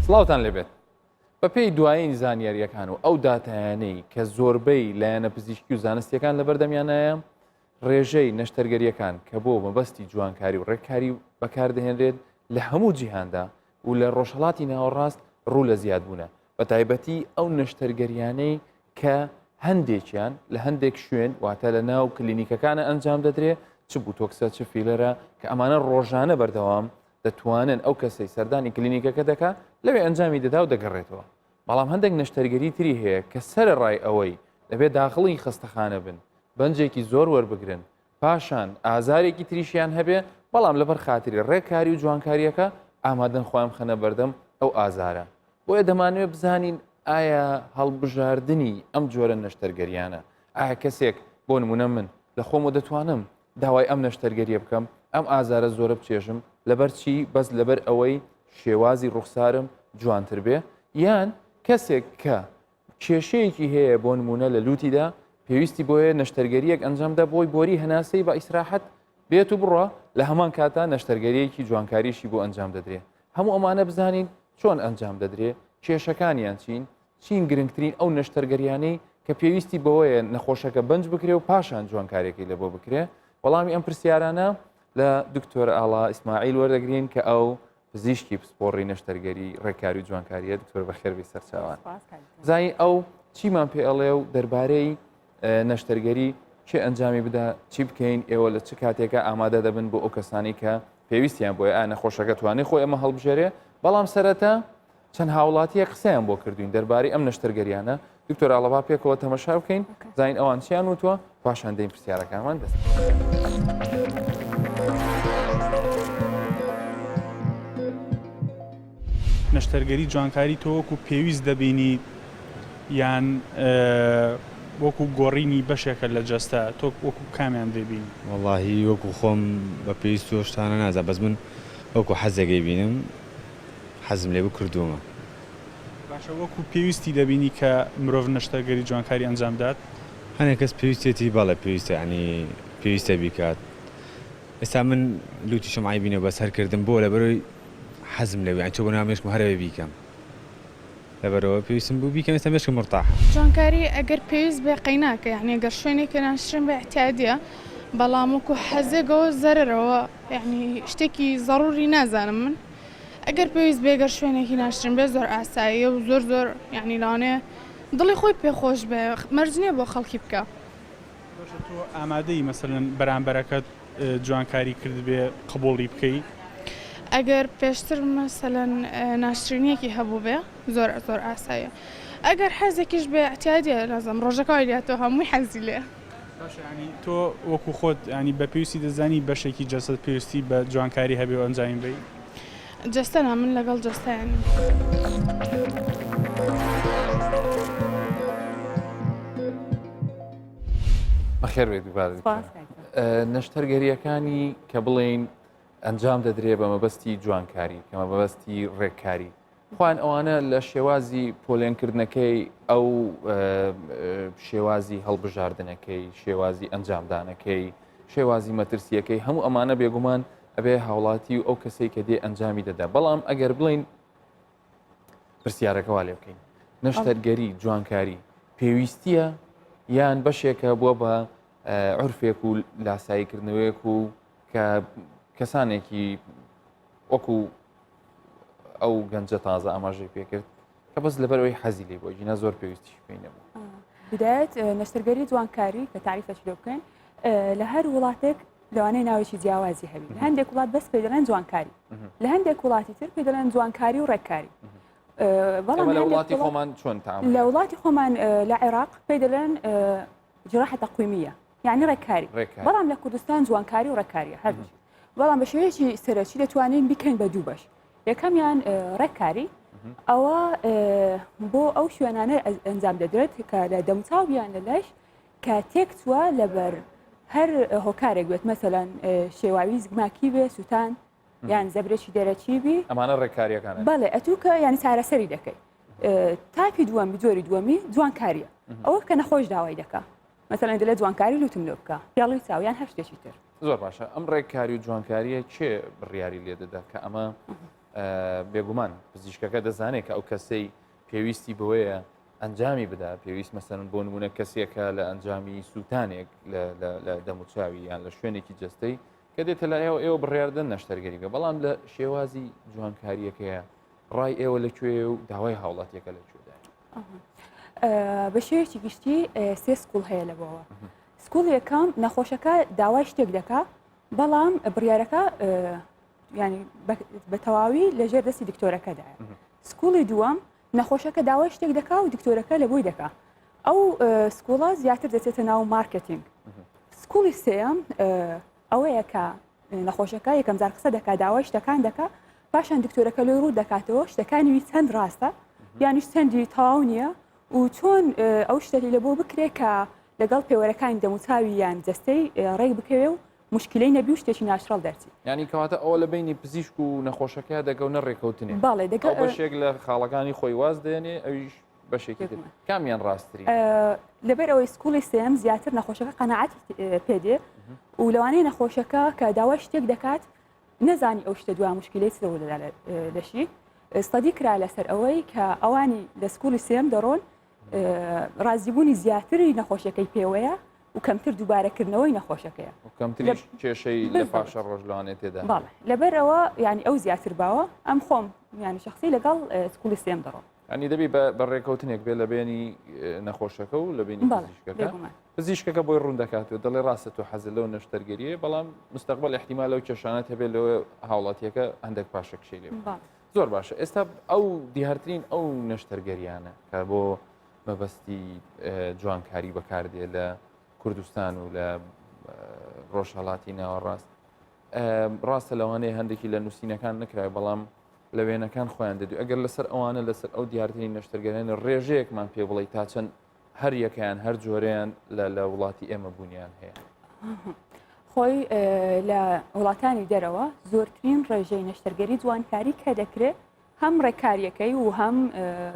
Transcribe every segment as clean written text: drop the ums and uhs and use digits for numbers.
سڵاوتان لێبێت بەپێی دوایین زانیاریەکان و ئەو داتایانەی کە زۆربەی لایەنە پزیشکی و زانستیەکان لەبەردەمیانایە ڕێژەی نەشتەرگەریەکان کە بۆ مەبەستی جوانکاری و ڕێککاری بەکاردەهێنرێت لە هەموو جیهاندا و لە ڕۆژهڵاتی ناوەڕاست ڕوو لە زیادبوونە بە تایبەتی ئەو نەشتەرگەریانەی کە هەندێکیان لە هەندێک شوێن واتە لە ناو کلینیکەکانە ئەنجام دەدرێ چ بوتۆکسە چ فیلەرە کە ئەمانە ڕۆژانە بەردەوام دەتوانن ئەو کەسەی سەردانی کلینیکەکە دەکا لەوێ ئەنجامی دەدا و دەگەڕێتەوە بەڵام هەندێک نەشتەرگەری تری هەیە کە سەرەڕای ئەوەی دەبێت داخڵی خەستەخانە بن بەنجێکی زۆر وەربگرن پاشان ئازارێکی تریشیان هەبێ بەڵام لەبەر خاتری ڕێکاری و جوانکاریەکە ئامادەن خۆیان بخەنە بەردەم ئەو ئازارە بۆیە دەمانەوێت بزانین ئایا هەڵبژاردنی ئەم جۆرە نەشتەرگەریانە ئایا کەسێک بۆ نمونە من لە خۆمەوە دەتوانم داوای ئەم نەشتەرگەریە بکەم ئەم ئازارە زۆرە بچێژم لەبەر چی بەس لەبەر ئەوەی شێوازی ڕوخسارم جوانتر بێ یان کەسێک کە کێشەیەکی هەیە بۆ نمونە لە لوتیدا پێویستی بۆیە نەشتەرگەریەک ئەنجامدا بۆی بۆری هەناسەی بە ئیسراحەت بێت و بڕە لە هەمان کاتا نەشتەرگەریەکی جوانکاریشی بۆ ئەنجام دەدرێ هەموو ئەمانە بزانین چۆن ئەنجام دەدرێ کێشەکانیان چین چین گرنگترین ئەو نەشتەرگەریانەی کە پێویستی بەوەیە نەخۆشەکە بەنج بکرێ و پاشان جوانکاریەکەی لە بۆ بکرێ وەڵامی ئەم پرسیارانە لە دکتۆر ئاڵا ئیسماعیل وەردەگرین کە ئەو پزیشکی پسپۆڕی نەشتەرگەری ڕێکاری و جوانکاریە دکتۆر بەخێربێی سەرچاوان زانی ئەو چیمان پێ ئەڵێ و دەربارەی نەشتەرگەری چێ ئەنجامی بدا چی بکەین ئێوە لە چ کاتێکە ئامادە دەبن بۆ ئەو کەسانی کە پێویستیان بۆیە ئا نەخۆشەکە توانێت خۆی ئەمە هەڵبژێرێ بەڵام سەرەتا چەند هاوڵاتیە قسەیان بۆ کردوین دەربارەی ئەم نەشتەرگەریانە دکتۆر ئاڵەبا پێکەوە تەمەشا بکەین زانین ئەوان چیان وتووە پاشان دەین پرسیارەکانمان دەست. نەشتەرگەری جوانکاری تۆ وەکو پێویست دەبینیت یان وەکو گۆڕینی بەشێکە لە جەستە تۆ وەکو کامیان دەیبینی؟ وەڵاهی وەکو خۆم بە پێویست و شتانە نازانم بەس من وەکو حەزێک ئەیبینم حەزم لێ بوو کردوومە. باشە وەکو پێویستی دەبینی کە مرۆڤ نەشتەرگەری جوانکاری ئەنجام بدات؟ هەنێک کەس پێویستیەتی بەڵێ پێویستە یانی پێویستە بیکات ئێستا من لوتیشم عەیبی نیە بەس هەر کردم بۆ لەبەرئەوەی حەزم لێ بوو یانی چۆ بۆ ناو مێشکم هەر ئەوێ بیکەم لەبەرئەوە پێویستم بوو بیکەم ئێستا مێشکم مورتاحە. جوانکاری ئەگەر پێویست بێ قەیناکە یانی ئەگەر شوێنێکی ناشرین بێ ئیعتیادیە بەڵام وەکو حەزێکەوە زەرەرەوە یانی شتێکی زەڕوری نازانم من ئەگەر پێویست بێ گەر شوێنێکی ناشرین بێ زۆر ئاساییە و زۆر زۆر یانی لەوانەیە دڵی خۆی پێ خۆش بێ مەرج نییە بۆ خەڵکی بکا. باشە تۆ ئامادەی مەسەلەن بەرامبەرەکەت جوانکاری کردبێ قبوڵی بکەی؟ ئەگەر پێشتر مەسەلەن ناشرینیەکی هەبووبێ زۆر زۆر ئاساییە ئەگەر حەزێکیش بێ ئیعتیادیە لازم ڕۆژەکە وای لێهاتووە هەمووی حەزی لێیە. باشە یانی تۆ وەکو خۆت یانی بە پێویستی دەزانی بەشێکی جەستەت پێویستی بە جوانکاری هەبێ و ئەنجامی بەی؟ جەستە نا من لەگەڵ جەستەیا نیم. بەخێر بێت دووبارە دکتۆر. نەشتەرگەریەکانی کە بڵێین ئەنجام دەدرێ بە مەبەستی جوانکاری کە مەبەستی ڕێککاری خۆیان ئەوانە لە شێوازی پۆلێنکردنەکەی ئەو شێوازی هەڵبژاردنەکەی شێوازی ئەنجامدانەکەی شێوازی مەترسیەکەی هەموو ئەمانە بێگومان ئەبێ هاوڵاتی و ئەو کەسەی کە دێ ئەنجامی دەدا بەڵام ئەگەر بڵین پرسیارەکە وا لێ بکەین نەشتەرگەری جوانکاری پێویستیە یان بەشێکە بووە بە عرفێک و لاساییکردنەوەیەک و کە کەسانێکی وەکو ئەو گەنجە تازە ئاماژەی پێکرد کە بەس لەبەرەوەی حەزی لێ بۆ ژینا زۆر پێویستیش پێی نەبوو. بدایەت نەشتەرگەری جوانکاری کە تاریفەکی لۆ بکەین لە هەر وڵاتێک لەوانەیە ناوێکی جیاوازی هەبی لە هەندێک وڵات بەس پێ دەڵێن جوانکاری لە هەندێک وڵاتی تر پێ دەڵێن جوانکاری و ڕێککاری بەڵام لە وڵاتی خۆمان چۆن لە وڵاتی خۆمان لە عێراق پێ دەڵێن جراحە تقویمیە یعنی ڕێککاری بەڵام لە کوردستان جوانکاری و ڕێککاریە هەردوو بەڵام بە شێوەیەکی سەرەکی دەتوانین بیکەین بە دوو بەش یەکەمیان ڕێککاری ئەوە بۆ ئەو شوێنانە ئەنجام دەدرێت کە لە دەموچاو یان لە لەش کە تێکچووە لەبەر هەر هۆکارێک بێت مەسەلەن شێواوی زگماکی بێ سووتان یان زەبرێکی دەرەکی بی ئەمانە ڕێککاریەکان بەڵێ ئەتوو کە یانی چارەسەری دەکەی تاپی دووەم جۆری دووەمی جوانکاریە ئەوە کە نەخۆش داوای دەکا مەسەلەن دەلێ جوانکاری لوتم لۆ بکە پێڵوی چاو یان هەر شتێکی تر زۆر باشە ئەم ڕێککاری و جوانکاریە کێ بڕیاری لێ دەدا کە ئەمە؟ بێگومان پزیشکەکە دەزانێت کە ئەو کەسەی پێویستی بەوەیە ئەنجامی بدا پێویست مەسەن بۆ نمونە کەسێکە لە ئەنجامی سووتانێک لە دەموچاوی یان لە شوێنێکی جستەی کە دێتە لایەوە ئێوە بڕاردن نەشتەرگەری بکە بەڵام لە شێوازی جوانکاریەکەیە ڕای ئێوە لە کوێ و داوای هاوڵاتیەکە لە کوێدا بە شێوەیەکی گشتی سێ school هەیە لە بۆوە school یەکەم نەخۆشەکە داوای شتێک دەکا بەڵام بڕیارەکە ینی بە تەواوی لەژێر دەستی دکتۆرەکەدایە school ی دووەم نەخۆشەکە داوای شتێک دەکا و دکتۆرەکە لە بۆی دەکا ئەو school ە زیاتر دەچێتە ناو مارکتینگ school ی سێیەم ئەوەیە کە نەخۆشەکە یەکەم جار قسە دەکا داوای شتەکان دەکا پاشان دکتۆرەکە لۆی ڕوو دەکاتەوە شتەکانی وی چەند ڕاستە یانیش چەندی تەواو نییە و چۆن ئەو شتەری لە بۆ بکرێ کە لەگەڵ پێوەرەکانی دەموچاوی یان جەستەی ڕێک بکەوێ و مشکلەی نەبی و شتێکی natural دەرچی. یانی کەواتە ئەوە لە بەینی پزیشک و نەخۆشەکە دەگەونە ڕێکەوتنێ. بەڵێ دەگە. ئەو بەشێک لە خاڵەکانی خۆی واز دێنێ ئەویش بەشێکی تر. کامیان ڕاستترین؟ لەبەر ئەوەی school ی سێیەم زیاتر نەخۆشەکە قەناعەتی پێ دێ و لەوانەیە نەخۆشەکە کە داوای شتێک دەکات نەزانی ئەو شتە دوا مشکلەی چ ڕوودەدا لەشی. study کرا لەسەر ئەوەی کە ئەوانی لە school ی سێیەم دەڕۆن ڕازیبوونی زیاتری نەخۆشەکەی پێوەیە و کەمتر دووبارەکردنەوەی نەخۆشەکەیە و کەمتریش کێشەی لە پاشە ڕۆژ لەوانەیە تێدا بەڵێ لەبەرئەوە یانی ئەو زیاتر باوە ئەم خۆم یانی شخصی لەگەڵ school ی سێم دەڕۆم. ینی دەبی بە ڕێکەوتنێک بێ لە بێنی نەخۆشەکە و لە بینی پزیشکەکە پزیشکەکە بۆی ڕوون دەکات و دەڵێ ڕاستە تۆ حەزت لەو نەشتەرگەریە بەڵام مستەقبل احتیمال لەو کێشانەت هەبێت لەوە هاوڵاتیەکە هەندێک پاشەکشەی لێ زۆر باشە ئێستا ئەو دیارترین ئەو نەشتەرگەریانە کە بۆ مەبەستی جوانکاری بەکاردێ لە کوردستان و لە ڕۆژهەڵاتی ناوەڕاست ڕاستە لەوانەیە هەندێکی لە نووسینەکان نەکرای بەڵام لە وێنەکان خۆیان دەدو ئەگەر لەسەر ئەوانە لەسەر ئەو دیارترین نەشتەرگەرێن ڕێژەیەکمان پێ بڵێ تا چەند هەر یەکەیان هەر جۆرەیان لە وڵاتی ئێمە بوونیان هەیە. خۆی لە وڵاتانی دەرەوە زۆرترین ڕێژەی نەشتەرگەری جوانکاری کە دەکرێت هەم ڕێککاریەکەی و هەم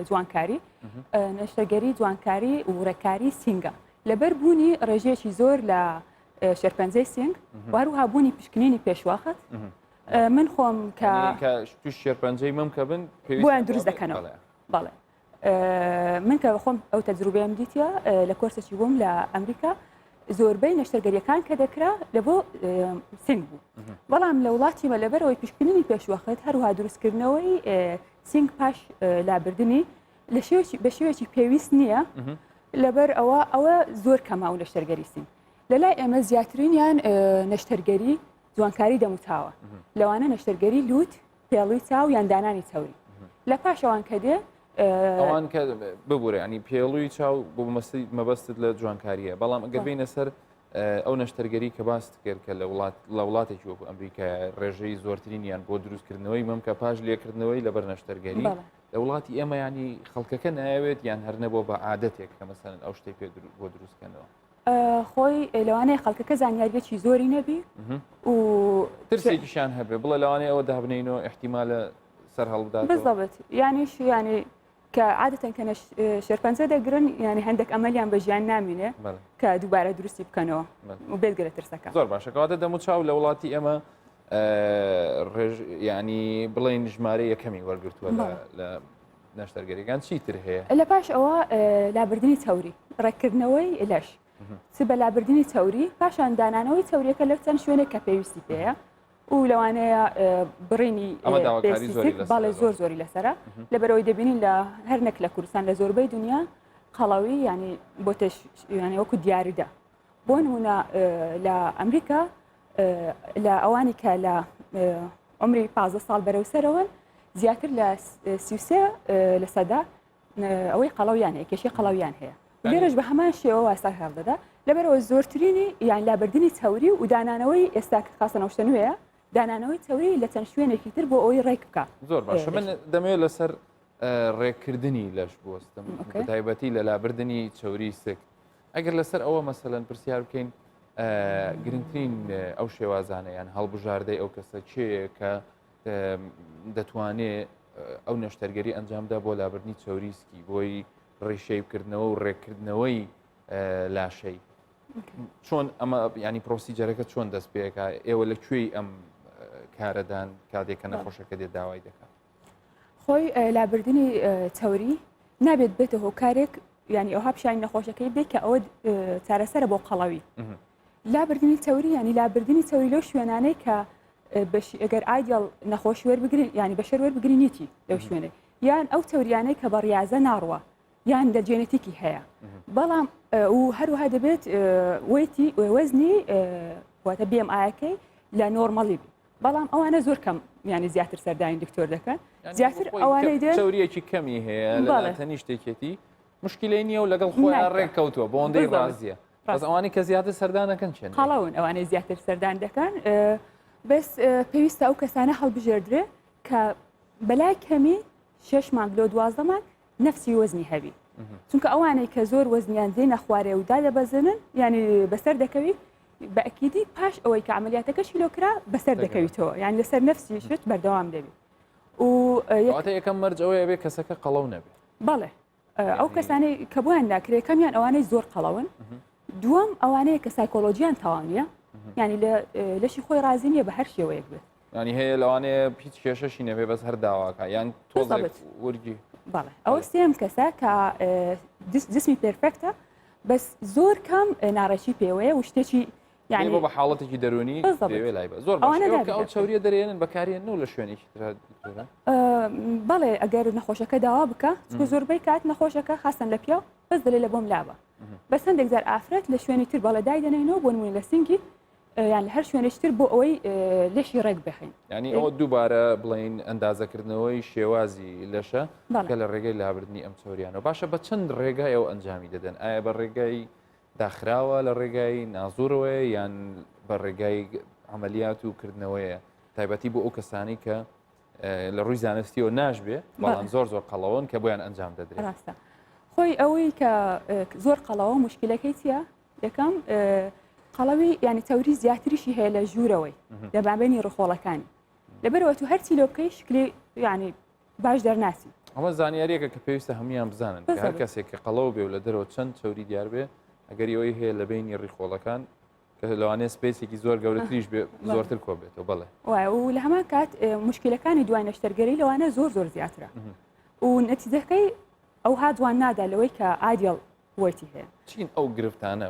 جوانکاری نەشتەرگەری جوانکاری و ڕێککاری سینگە لەبەر بوونی ڕێژەیەکی زۆر لە شێرپەنجەی سینگ واروها بوونی پشکنینی پێشوەخت من خۆم کە توش شێرپەنجەی مەم کە بن بۆیان دروست دەکەنەوە بەڵێ من کە خۆم ئەو تەجروبەیەم دیتە لە کۆرسێکی بووم لە ئەمریکا زۆربەی نەشتەرگەریەکان کە دەکرا لە بۆ سنگ بوو بەڵام لە وڵاتی مە لەبەرەوەی پشکنینی پێشوەخت هەروها دروستکردنەوەی سنگ پاش لابردنی لە شێوەیەکی بە شێوەیەکی پێویست نییە لەبەر ئەوە ئەوە زۆر کەمە و نەشتەرگەری سنگ لە لای ئێمە زیاترینیان نەشتەرگەری جوانکاری دەموچاوە لەوانە نەشتەرگەری لووت پێڵوی چاو یان دانانی چەوری لە پاش ئەوان کە دێ ئەوان کە ببورە ینی پێڵوی چاو بۆ مەبەستت لە جوانکاریە بەڵام ئەگەر بینە سەر ئەو نەشتەرگەری کە باست کرد کە لە وڵات لە وڵاتێکی وەکو ئەمریکا ڕێژەی زۆرترینیان بۆ دروستکردنەوەی مەمکە پاش لێکردنەوەی لەبەر نەشتەرگەری لە وڵاتی ئێمە ینی خەڵکەکە ناوێت یان هەر نەبووە بە عادەتێک کە مەسەن ئەو شتەی پێ بۆ دروستکەنەوە خۆی لەوانەیە خەڵکەکە زانیاریەکی زۆری نەبی و ترسێکیشان هەبێ بڵێ لەوانەیە ئەوە دابنینەوە احتیمالە سەر هەڵبدات بالضبط یانیش ینی کە عادەتەن کە شێرپەنجە دەگرن ینی هەندێک ئەمەلیان بە ژیان نامینێ کە دووبارە دروستی بکەنەوە و بێتگەرە ترسەکە زۆر باشە کەواتە دەم و چاو لە وڵاتی ئێمە ینی بڵین ژمارە یەکەمی وەرگتووە لە نەشتەرگەریەکان چی تر هەیە؟ لە پاش ئەوە لابردنی چەوری، ڕێککردنەوەی لەش، چ بە لابردنی چەوری، پاشان دانانەوەی چەوریەکە لە چەند شوێنێک کە پێویستی پێیە و لەوانەیە بڕینی بەڵێ زۆر زۆری لەسرە لەبەرەوەی دەبینین لە هەر نەک لە کوردستان لە زۆربەی دنیا قەڵەوی ینی بۆ ینی وەکو دیاریدا بۆ نمونە لە ئەمریکا لە ئەوانی کە لە عمری 15 ساڵ بەرەو سەرەوەن زیاتر لە 33 لە سەدا ئەوەی قەڵەویان هەیە کێشەی قەڵەویان هەیە لێرەش بە هەمان شێوە واسا هێڵ دەدا لەبەرەوە زۆرترینی یان لابردنی چەوری و دانانەوەی ئێستا کە خاصە نەوشتە نوێیە دانانەوەی چەوری لە چەند شوێنێکی تر بۆ ئەوەی ڕێک بکە زۆر باشە من دەمەوێت لەسەر ڕێککردنی لەش بوەستم تایبەتی لە لابردنی چەوری سک ئەگەر لەسەر ئەوە مەسەلەن پرسیار بکەین گرنگترین ئەو شێوازانە یان هەڵبژاردەی ئەو کەسە کێیە کە دەتوانێ ئەو نەشتەرگەری ئەنجامدا بۆ لابردنی چەوری سکی بۆی ڕیشەی بکردنەوە و ڕێککردنەوەی لاشەی چۆن ئەمە ینی procedure ەکە چۆن دەست پێەکە ئێوە لە کوێی ئەم کارەدان کاتێک کە نەخۆشەکە دێت داوای دەکات؟ خۆی لابردنی چەوری نابێت بێتە هۆکارێک ینی ئەوها پیشانی نەخۆشەکەی بێت کە ئەوە چارەسەرە بۆ قەڵەوی لابردنی چەوری ینی لابردنی چەوری لەو شوێنانەی کە بەشی ئەگەر ئایدیال نەخۆش وەربگرین ینی بەشەر وەربگرینیتی لەو شوێنێ یان ئەو چەوریانەی کە بە ڕاضە ناڕوە یان لە جێنەتیکی هەیە بەڵام و هەروها دەبێت weight ی وەزنی واتە BMI ەکەی لە normal ی بی بەڵام ئەوانە زۆر کەم یانی زیاتر سەردانی دکتۆر دەکەن زیاتر ئەوانەی دێن چوریەکی کەمی هەیە لە تەنیشتێکێتی مشکلەی نییە و لەگەڵ خۆیان ڕێک کەوتووە بۆندەی ڕازیە بەس ئەوانەی کە زیاتر سەردانەکەن چێن قەڵەون ئەوانەی زیاتر سەردان دەکەن بەس پێویستە ئەو کەسانە هەڵبژێردرێ کە بەلای کەمی شش مانگ لۆ 12 مانگ نەفسی وەزنی هەبی چونکە ئەوانەی کە زۆر وەزنیان دێنە خوارێ و دادەبەزێنن یعنی بەسەر دەکەوی بە ئەکیدی پاش ئەوەی کە عملیاتەکەشی لۆ کرا بەسەر دەکەویتەوە یان لەسەر نەفسی شت بەردەوام دەبی و یەکەم مەرج ئەوەیە بێ کەسەکە قەڵەو نەبێ بەڵێ ئەو کەسانەی کە بۆیان ناکرێت کەمیان ئەوانەی زۆر قەڵەون دووەم ئەوانەیە کە سایکۆلۆژیان تەواو نییە ینی لە لەشی خۆی ڕازی نییە بە هەر شێوەیەک بێت ینی هەیە لەوانەیە هیچ کێشەشی نەبێ بەس هەر داواکە یان تۆزێک ورگی بەڵێ ئەوە سێم کەسە کە جسمی perfect ە بەس زۆر کەم ناڕێکی پێوەیە و شتێکی یعنی بۆ بە حاڵەتێکی دەرونی دەیەوێ لای بە زۆر باشە کە ئەو چەوریە دەرێنن بەکارێن و لە شوێنێکی ترا دکتۆرە بەڵێ ئەگەر نەخۆشەکە داوا بکە چونکە زۆربەی کات نەخۆشەکە خاستن لە پیاو بەس دەلێ لە بۆم لابە بەس هەندێک جار ئافرەت لە شوێنی تر بەڵێ دایدەنێنەوە بۆ نمونە لە سنگی یان لە هەر شوێنێکی تر بۆ ئەوەی لەشی ڕێک بخەین. یانی ئەوە دووبارە بڵێین ئەندازەکردنەوەی شێوازی لەشە کە لە ڕێگەی لابردنی ئەم چەوریانەوە باشە بە چەند ڕێگای ئەو ئەنجامی دەدەن ئایا بە ڕێگای داخراوە لە ڕێگای نازورەوەیە یان بە ڕێگای عملیات و کردنەوەیە تایبەتی بۆ ئەو کەسانی کە لە ڕووی زانستیەوە ناش بێ بەڵام زۆر زۆر قەڵەوەن کە بۆیان ئەنجام دەدرێت ڕاستە خۆی ئەوەی کە زۆر قەڵەوە مشکلەکەی چییە یەکەم قەڵەوی یعنی چەوری زیاتریشی هەیە لە ژوورەوەی لە بابێنی ڕخۆڵەکانی لەبەرەوە تو هەرچی لۆ بکەی شکلی یعنی باش دەرناسی ئەمە زانیاریەکە کە پێویستە هەمویان بزانن کە هەر کەسێک کە قەڵەو بێ و لە دەرەوە چەند چەوری دیار بێ ئەگەری ئەوەی هەیە لە بینی ڕیخۆڵەکان کە لەوانەیە space ێکی زۆر گەورەتریش بێ زۆرتر کۆ بێتەوە بەڵێ وایە و لە هەمان کات مشکلەکانی دوای نەشتەرگەری لەوانە زۆر زۆر زیاترە و نەتیجەکەی ئەوها دوان نادا لەوەی کە ideal weight ی هەیە. چین ئەو گرفتانە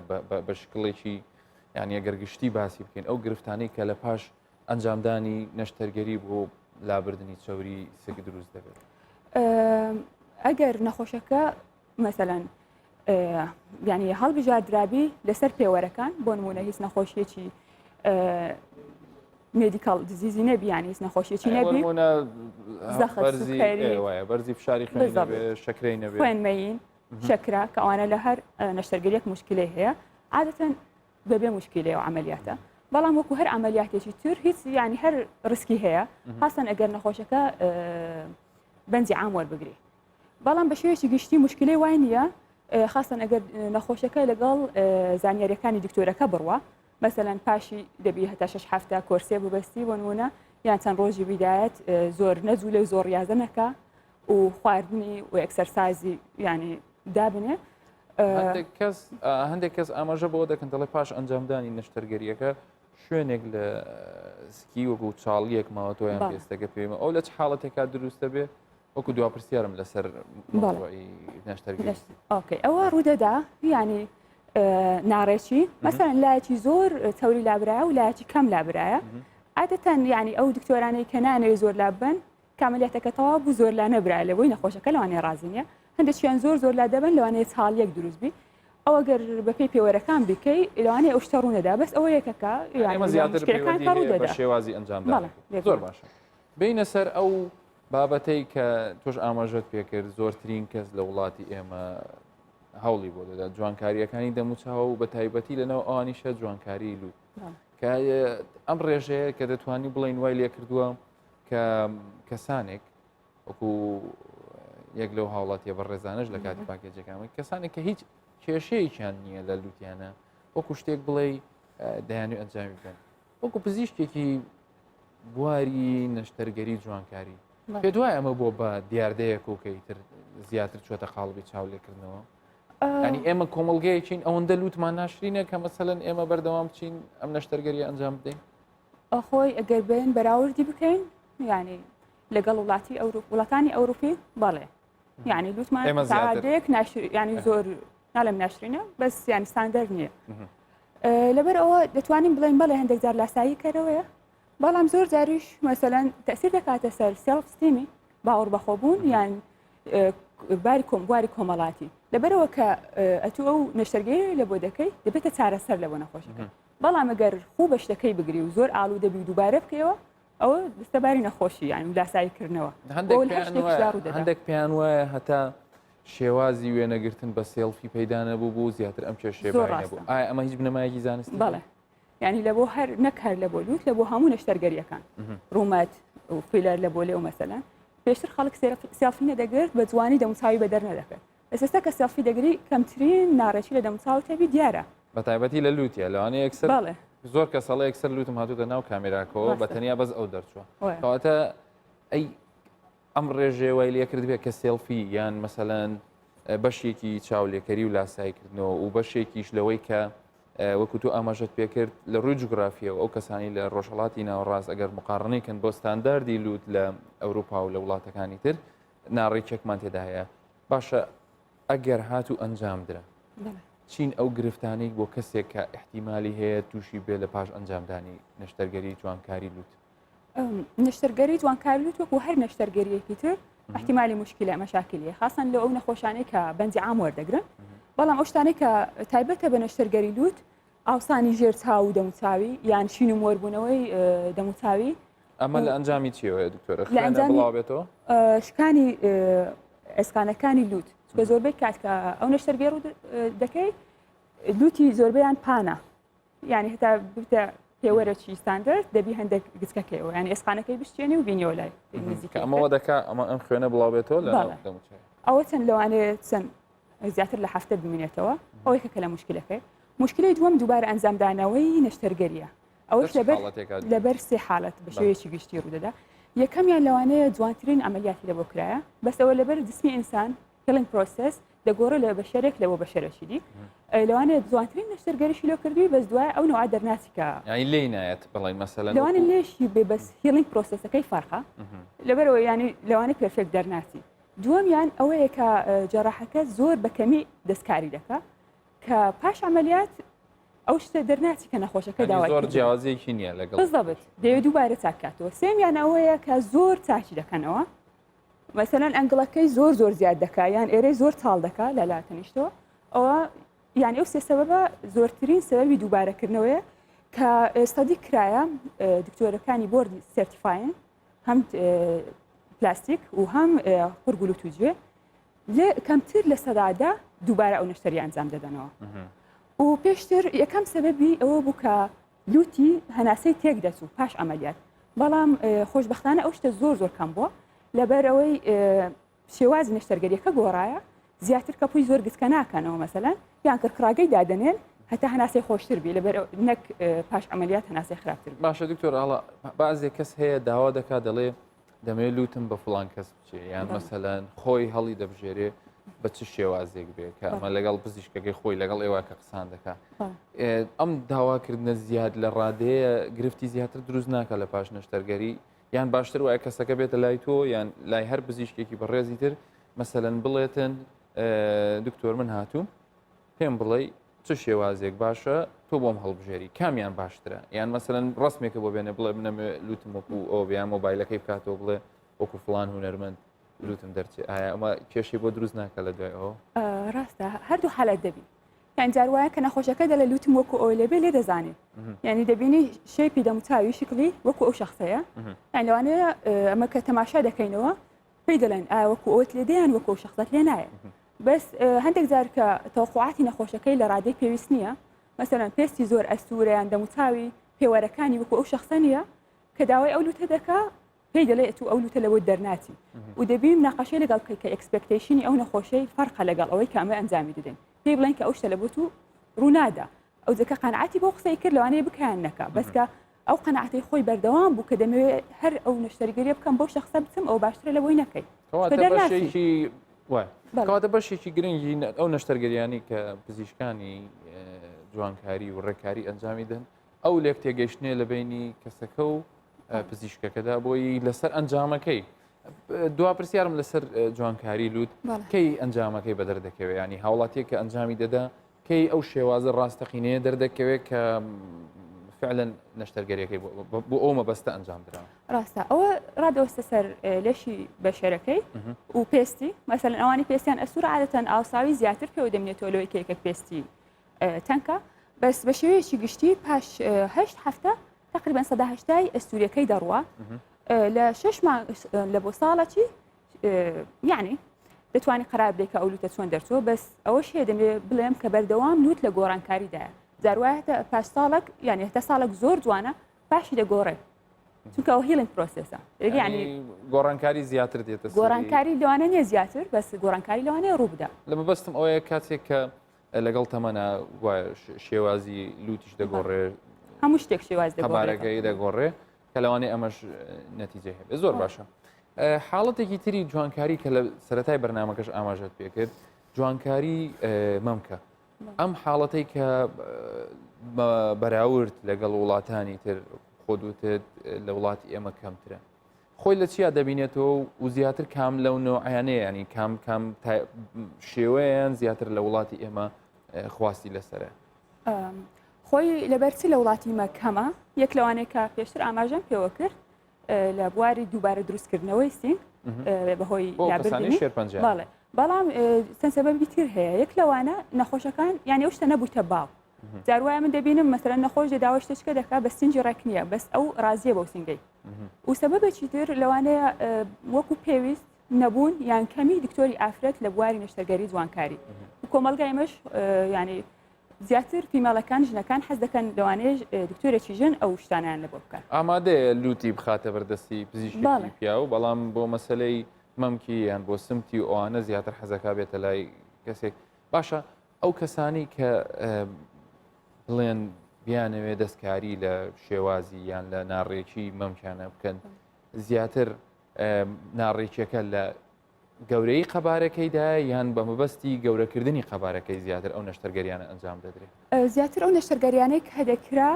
بە شکڵێکی یعنی ئەگەر گشتی باسی بکەین ئەو گرفتانەی کە لە پاش ئەنجامدانی نەشتەرگەری بۆ لابردنی چەوری سک دروست دەبێت؟ ئەگەر نەخۆشەکە مەسەلەن یعنی هەڵبژاردرابی لەسەر پێوەرەکان بۆ نمونە هیچ نەخۆشیەکی medical disease ی نەبی یان هیچ نەخۆشیەکی نەبی بەرزی فشاری خوێن شەکرەی نەبێ خوێنمەین شەکرە کە ئەوانە لە هەر نەشتەرگەریەک مشکلەی هەیە عادەتەن بەبێ مشکلەیە و عملیاتە بەڵام وەکو هەر عملیاتێکی تر هیچ ینی هەر ڕسکی هەیە خاستەن ئەگەر نەخۆشەکە بەنجی عام وەربگری بەڵام بە شێوەیەکی گشتی مشکلەی وای نییە خاستەن ئەگەر نەخۆشەکە لەگەڵ زانیاریەکانی دکتۆرەکە بڕوە مەسەلەن پاشی دەبی هەتا شش هەفتە کۆرسێ ببەستی بۆ نمونە یان چەند ڕۆژی بیدایەت زۆر نەجوولێ و زۆر ڕاضە نەکە و خواردنی و exercise ی ینی دابنێ. هەندێک کەس هەندێک کەس ئاماژە بۆ دەکەن دەڵێ پاش ئەنجامدانی نەشتەرگەریەکە شوێنێک لە سکی وەکو چاڵیەک ماوەتەوە یان پێستەکە پێمە ئەو لە چ حاڵەتێکا دروستە بێ وەکو دوا پرسیارم لەسەر نەشتەرگەری okay ئەوە ڕوودەدا ینی ناڕێکی مەسەن لایەکی زۆر چەوری لابرایە و لایەکی کەم لابرایە عادەتەن ینی ئەو دکتۆرانەی کە نانەوێ زۆر لاببن کە عەمەلیاتەکە تەواو بوو زۆر لا نەبرایە لە بۆی نەخۆشەکە لەوانەیە ڕازی نییە هەندێکیان زۆر زۆر لا دەبن لەوانەیە چاڵیەک دروست بی ئەو گەر بەپێی پێوەرەکان بیکەی لەوانەیە ئەو شتە ڕوونەدا بەس ئەوە یەکەکە ئێمە زیاتر پەیوەندی هەیە بە شێوازی ئەنجامدان زۆر باشە بینە سەر ئەو بابەتەی کە تۆش ئاماژەت پێکرد زۆرترین کەس لە وڵاتی ئێمە هەوڵی بۆ دەدا جوانکاریەکانی دەموچاو و بە تایبەتی لەناو ئەوانیشە جوانکاری لوت کە ئەم ڕێژەیە کە دەتوانی بڵین وای لێ کردووە کە کەسانێک وەکو یەک لەو هاوڵاتیە بە ڕێزانش لە کاتی پاکێجەکان کەسانێک کە هیچ کێشەیەکیان نییە لە لوتیانە وەکو شتێک بڵێ دەیانوی ئەنجامی بکەن وەکو پزیشکێکی بواری نەشتەرگەری جوانکاری پێ دوای ئەمە بۆ بە دیاردەیەک و کە ئیتر زیاتر چۆتە قاڵبی چاولێکردنەوە ینی ئێمە کۆمەلگەیەکین ئەوەندە لوتمان ناشرینە کە مەسەلەن ئێمە بەردەوام بچین ئەم نەشتەرگەری ئەنجام بدەین. خۆی ئەگەر بێن بەراوردی بکەین یعنی لەگەڵ وڵاتی ئەوروپ وڵاتانی ئەوروپی بەڵێ یعنی لوتمان تاڕادەیەک ینی زۆر ناڵێم ناشرینە بەس یان ستاندەر نییە لەبەر ئەوە دەتوانین بڵێن بەڵێ هەندێک جار لاسایی کەرەوەیە بەڵام زۆر جاریش مەسەلەن تەسیر دەکاتە سەر self-esteem ی باوەڕ بەخۆبوون یان باری کۆم بواری کۆمەڵاتی لەبەرەوە کە ئەتوو ئەو نەشتەرگەری لە بۆ دەکەی دەبێتە چارەسەر لە بۆ نەخۆشەکە بەڵام ئەگەر خوو بە شتەکەی بگری و زۆر ئالوودە بی و دووبارە بکەیەوە ئەوە دەستەباری نەخۆشی یان لاسایی کردنەوە هەندێک پێیان وایە هەتا شێوازی وێنەگرتن بە سێڵفی پەیدا نەبوو بوو زیاتر ئەم کێشەیە نەبوو ئایا ئەمە هیچ بنەمایەکی زانستی بەڵێ یعنی لە بۆ هەر نەک هەر لە بۆ لوت لە بۆ هەموو نەشتەرگەریەکان ڕوومەت و فیلەر لە بۆ لێ و مەسەلەن پێشتر خەڵک سێڵفی نەدەگرت بە جوانی دەموچاوی بەدەر نەدەکرد ئێستا کە سێڵفی دەگری کەمترین ناڕێکی لە دەموچاوت هەبی دیارە. بە تایبەتی لە لوتیا لەوانەیە یەکسەر زۆر کەس هەڵێ یەکسەر لوتم هاتوتە ناو کامێراکەوە بە تەنیا بەس ئەو دەرچووە کەواتە ئەی ئەم ڕێژەیە وای لێکرد بێ کە سێڵفی یان مەسەلەن بەشێکی چاولێکەری و لاسایکردنەوە و بەشێکیش لەوەی کە وەکو تۆ ئاماژەت پێکرد لە ڕووی جوگرافیەوە ئەو کەسانی لە ڕۆژهڵاتی ناوەڕاست ئەگەر مقاڕنەی کەن بۆ ستانداردی لوت لە ئەوروپا و لە وڵاتەکانی تر ناڕێکێکمان تێدا هەیە باشە ئەگەر هات و ئەنجام درا چین ئەو گرفتانەی بۆ کەسێک کە احتیممالی هەیە تووشی بێ لە پاش ئەنجامدانی نەشتەرگەری جوانکاری لوت نەشتەرگەری جوانکاری لوت وەکو هەر نەشتەرگەریەکی تر احتیممالی مشکلە مەشاکلیە خاصەن لە ئەو نەخۆشانەی کە بەنجی عام وەردەگرن بەڵام ئەو شتانەی کە تایبەتە بە نەشتەرگەری لوت ئاوسانی ژێر چاو و دەموچاوی یان شین و مۆربوونەوەی دەموچاوی ئەمە لە ئەنجامی چیەوەیە دکتۆرە لە ئەنجامی بڵاوبێتەوە شکانی ئێسقانەکانی لوت چونکە زۆربەی کات کە ئەو نەشتەرگەری ڕوو دەکەی لوتی زۆربەیان پانە یعنی هەتا ببتە پێوەرەکی ستاندەرد دەبی هەندێک گچکەکەیەوە یعنی ئێسقانەکەی بشتێنی و بینیەوە لای نزیک ئەمەوە دەکا ئەمە ئەم خوێنە بڵاو بێتەوە لە ئەوە چەند لەوانەیە چەند زیاتر لە هەفتە بمینێتەوە ئەوەی کە لە مشکلەکەی مشکلی دووەم دووبارە ئەنجامدانەوەی نەشتەرگەریە ئەوەش لەبەر لەبەر سێ حالەت بە شێوەیەکی گشتی ڕوودەدا یەکەمیان لەوانەیە جوانترین عملیاتی لە بۆ کرایە بەس ئەوە لەبەر جسمی ئینسان healing process دەگۆڕێ لە بەشەرێک لەوە بەشەرەشی دی لەوانەیە جوانترین نەشتەرگەریشی لۆ کردووی بەس دوای ئەو نوعە دەرناچی کە یانی لێی نایەت بڵێ مەسەلەن لەوانە لێشی بێ بەس healing process ەکەی فەرقە لەبەرەوە ینی لەوانە perfect دەرناچی دووەمیان ئەوەیە کە جەراحەکە زۆر بە کەمی دەستکاری دەکا کە پاش عملیات ئەو شتە دەرناچی کە نەخۆشەکە داوای زۆر جیاوازیەکی نییە لەگەڵ بالضبط دەیەوێت دووبارە چاکاتەوە سێمیان ئەوەیە کە زۆر چاکی دەکەنەوە مەسەلەن angle ەکەی زۆر زۆر زیاد دەکا یان ئێرەی زۆر تاڵ دەکا لە لا تەنیشتەوە ئەوە یان ئەو سێ سەبەبە زۆرترین سەبەبی دووبارەکردنەوەیە کە study کرایە دکتۆرەکانی board certified ن هەم پلاستیک و هەم قورگولوت و جوێ لێ کەمتر لە سەدادا دووبارە ئەو نەشتەری ئەنجام دەدەنەوە و پێشتر یەکەم سەبەبی ئەوە بوو کە لوتی هەناسەی تێک دەچوو پاش عملیات بەڵام خۆشببختانە ئەو شتە زۆر زۆر کەم بووە لەبەر ئەوەی شێوازی نەشتەرگەریەکە گۆڕایە زیاتر کەپوی زۆر گچکە ناکەنەوە مەسەلەن یان کڕکڕاگەی دادەنێن هەتا هەناسەی خۆشتر بی لەبەر نەک پاش عملیات هەناسەی خراپتر باشە دکتۆر ئاڵا بەعزێک کەس هەیە داوا دەکات دەڵێ دەمەوێت لوتم بە فڵان کەس بچێ یان مەسەلەن خۆی هەڵی دەبژێرێ بە چ شێوازێک بێ کە ئەمە لەگەڵ پزیشکەکەی خۆی لەگەڵ ئێوە کە قسان دەکا ئەم داواکردنە زیاد لە ڕادەیە گرفتی زیاتر دروست ناکە لە پاش نەشتەرگەری یان باشتر وایە کەسەکە بێتە لای تۆ یان لای هەر پزیشکێکی بەڕێزی تر مەسەلەن بڵێتن دکتۆر من هاتووم پێم بڵێ چ شێوازێک باشە تۆ بۆم هەڵبژێری کامیان باشترە یان مەسەلەن ڕسمێکە بۆ بێنێ بڵێ منەمێ لوتم وەکو ئەو بیان مۆبایلەکەی بکاتەوە بڵێ وەکو فلان هونەرمەند لوتم دەرچێ ئایا ئەمە کێشەی بۆ دروست ناکە لە دوای ئەوە ڕاستە هەردوو حالەت دەبی یان جار وایە کە نەخۆشەکە دەڵێ لوتم وەکو ئەوی لێبێ لێ دەزانێ یعنی دەبینی shape ی دەموچاوی شکلی وەکو ئەو شخصەیە یان لەوانەیە ئەمە کە تەماشا دەکەینەوە پێی دەڵێن ئایا وەکو ئەوت لێ دێیان وەکو ئەو شخصەت لێ نایە بەس هەندێک جار کە تەوقعاتی نەخۆشەکەی لە ڕادەی پێویست نییە مەسەلەن پێستی زۆر ئەستورە یان دەموچاوی پێوەرەکانی وەکو ئەو شخصە نییە کە داوای ئەو لوتە دەکا پێی دەڵێ ئەتوو ئەو لوتە لەوە دەرناچی و دەبی مناقەشەی لەگەڵ بکەی کە expectation ی ئەو نەخۆشەی فەرقە لەگەڵ ئەوەی کە ئەمە ئەنجامی دەدەین پێی بڵێن کە ئەو شتە لە بۆ تو ڕوونادا ئەو جەکە قەناعەتی بۆ قسەی کرد لەوانەیە بکەیان نەکا بەس کە ئەو قەناعەتەی خۆی بەردەوام بوو کە دەمەوێت هەر ئەو نەشتەرگەریە بکەم بەو شخصە بچم ئەو باشترە لەوەی نەکەی بەشێکی کەواتە بەشێکی گرنگی ئەو نەشتەرگەریانی کە پزیشکانی جوانکاری و ڕێکاری ئەنجامی دەن. ئەو لێک تێگەیشتنێ لە بینی کەسەکە و پزیشکەکەدا بۆی لەسەر ئەنجامەکەی دوا پرسیارم لەسەر جوانکاری لوت کەی ئەنجامەکەی بەدەر دەکەوێت ینی هاوڵاتیە کە ئەنجامی دەدا کەی ئەو شێوازە ڕاستەقینەیە دەردەکەوێت کە فعلا نەشتەرگەریەکەی بۆ ئەو مەبەستە ئەنجام درا ڕاستە ئەوە ڕادەوەستە سەر لەشی بەشەرەکەی و پێستی مەسەلەن ئەوانی پێستیان ئەسوور عادەتەن ئاوساوی زیاتر پێوە دەمێنێتەوە لەوەی کە یەکێک پێستی تەنکە بەس بە شێوەیەکی گشتی پاش هەشت هەفتە تقریبا سەدا هەشتای ئەستوریەکەی دەڕوا لە شش لە بۆ ساڵەکی یعنی دەتوانانی قرار بدەیت کە ئەو لوتە چۆن دەرچوە بەس ئەوەش هەیە دەمێ بڵێم کە بەردەوام لوت لە گۆڕانکاریدایە جاروایە هەتا پاش ساڵک یعنی هەتا ساڵک زۆر جوانە پاشی دەگۆڕێ چونکە ئەو healing process ە یعنی گۆڕانکاری زیاتر دێتە گۆڕانکاری لەوانە نیە زیاتر بەس گۆڕانکاری لەوانەیە ڕوو بدا لە مەبەستم ئەوەیە کاتێک کە لەگەڵ تەمەنا شێوازی لوتیش دەگۆڕێ هەموو شتێک شێواز قەبارەکەی دەگۆڕێ کە لەوانەیە ئەمەش نەتیجەی هەبێت زۆر باشە حاڵەتێکی تری جوانکاری کە لە سەتای بەرنمەکەش ئاماژەت پێکرد جوانکاری مەمکە ئەم حاڵەتەی کە بەراورد لەگەڵ وڵاتانی تر خۆدوتت لە وڵاتی ئێمە کەمترە خۆی لە چیا دەبینێتەوە و زیاتر کام لەو نوعیانەیە ینی کام کام شێوەیان زیاتر لە وڵاتی ئێمە خواستی لەسرە خۆی لەبەر چ لە وڵاتی مە کەمە یەک لەوانەیە کە پێشتر ئاماژەم پێوە کرد لە بواری دووبارە دروستکردنەوەی سینگ بەهۆی لابردنی شێرپەنجە بەڵێ بەڵام چەند سەبەبی تر هەیە یەک لەوانە نەخۆشەکان یان ئەو شتە نەبوویتە باو جار وایە من دەبینم مەسەلەن نەخۆش دێ داوای شتێکە دەکا بە سینگی ڕێک نییە بەس ئەو ڕازیە بەو سینگەی و سەبەبێکی تر لەوانەیە وەکو پێویست نەبوون یان کەمی دکتۆری ئافرەت لە بواری نەشتەرگەری جوانکاری و کۆمەڵگای ئێمەش ینی زیاتر female ەکان ژنەکان حەز دەکەن لەوانەیە دکتۆرێکی ژن ئەو شتانیان لە بۆ بکات. ئامادەیە لوتی بخاتە بەردەستی پزیشکێکی پیاو بەڵام بۆ مەسەلەی مەمکی یان بۆ سمتی و ئەوانە زیاتر حەزەکا بێتە لای کەسێک باشە ئەو کەسانی کە بڵێن بیانەوێ دەستکاری لە شێوازی یان لە ناڕێکی مەمکیانە بکەن زیاتر ناڕێکیەکە لە گەورەی قەبارەکەیدایە یان بە مەبەستی گەورەکردنی قەبارەکەی زیاتر ئەو نەشتەرگەریانە ئەنجام دەدرێت؟ زیاتر ئەو نەشتەرگەریانەی کە دەکرا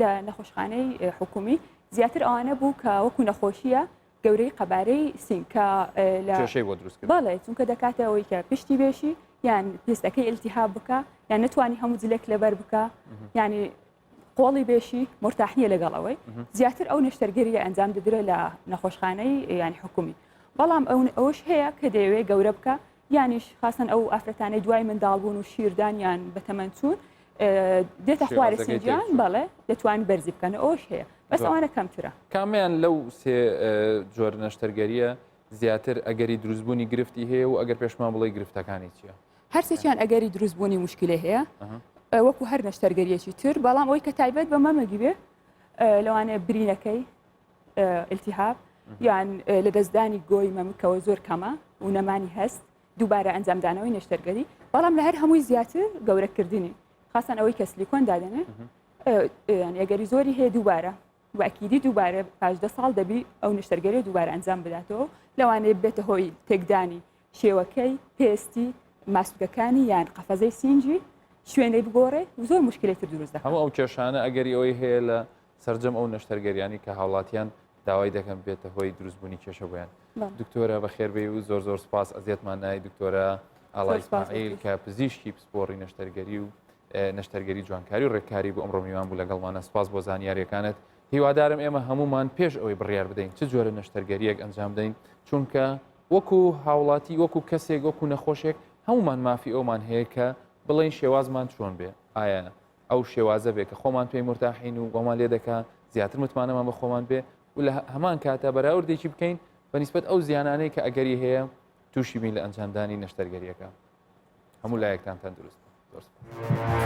لە نەخۆشخانەی حکومی زیاتر ئەوانە بوو کە وەکو نەخۆشیە گەورەی قەبارەی سینگ کە لە کێشەی بۆ دروست کرد بەڵێ چونکە دەکاتە ئەوەی کە پشتی بێشی یان پێستەکەی ئیلتیهاب بکە یان نتوانانی هەموو جلێک لەبەر بکە ینی قۆڵی بێشی مورتاح نییە لەگەڵ ئەوەی زیاتر ئەو نەشتەرگەریە ئەنجام دەدرێت لە نەخۆشخانەی ینی حکومی بەڵام ئەو ئەوش هەیە کە دەیەوێت گەورە بکە یانیش خاستن ئەو ئافرەتانەی دوای منداڵبوون و شیردان یان بەتەمەن چوون دێتە خوارە سنجیان بەڵێ دەتوان بەرزی بکەن ئەوش هەیە بەس ئەوانە کەمترە. کامیان لەو سێ جۆر نەشتەرگەریە زیاتر ئەگەری دروستبوونی گرفتی هەیە و ئەگەر پێشمان بڵێ گرفتەکانی چییە؟ هەرسێکیان ئەگەری دروستبوونی موشکیلەی هەیە وەکو هەر نەشتەرگەریەکی تر بەڵام ئەوەی کە تایبەت بە مەمەگی بێ لەوانەیە برینەکەی التهاب یان لەدەستدانی گۆی مەمکەوە زۆر کەمە و نەمانی هەست دووبارە ئەنجامدانەوەی نەشتەرگەری بەڵام لە هەر هەمووی زیاتر گەورەکردنی خاستان ئەوەی کە سلیکۆن دادەنێ ئەگەری زۆری هەیە دووبارە وەکیدی دووبارە پاش دە ساڵ دەبی ئەو نەشتەرگەری دووبارە ئەنجام بداتەوە لەوانەیە بێتە هۆی تێکدانی شێوەکەی، پێستی، ماسولکەکانی یان قەفەزەی سینگی، شوێنەی بگۆڕێ و زۆر موشکیلەی تر دروست دەکات. هەموو ئەو کێشانە ئەگەری ئەوەی هەیە لە سەرجەم ئەو نەشتەرگەریانەی کە هاوڵاتیان داوای دەکەن بێتە هۆی دروستبوونی کێشە بۆیان. دکتۆرە بەخێربێی و زۆر زۆر سپاس ئەزیەتمان نای دکتۆرە ئاڵا ئیسماعیل کە پزیشکی پسپۆڕی نەشتەرگەری و نەشتەرگەری جوانکاری و ڕێککاری بوو ئەمڕۆ میوان بوو لەگەڵمانە سپاس بۆ زانیاریەکانت هیوادارم ئێمە هەمومان پێش ئەوەی بڕیار بدەین چ جۆرە نەشتەرگەریەک ئەنجام بدەین چونکە وەکو هاوڵاتی وەکو کەسێک وەکو نەخۆشێک هەمومان مافی ئەومان هەیە کە بڵێین شێوازمان چۆن بێ ئایا ئەو شێوازە بێ کە خۆمان پێی مرتاحین و وەمان لێ دەکا زیاتر متمانەمان بە خۆمان بێ و لە هەمان کاتە بەراوردێکی بکەین بە نیسبەت ئەو زیانانەی کە ئەگەری هەیە تووشی بین لە ئەنجامدانی نەشتەرگەریەکە هەموو لایەکتان تەندروست زۆر سپاس.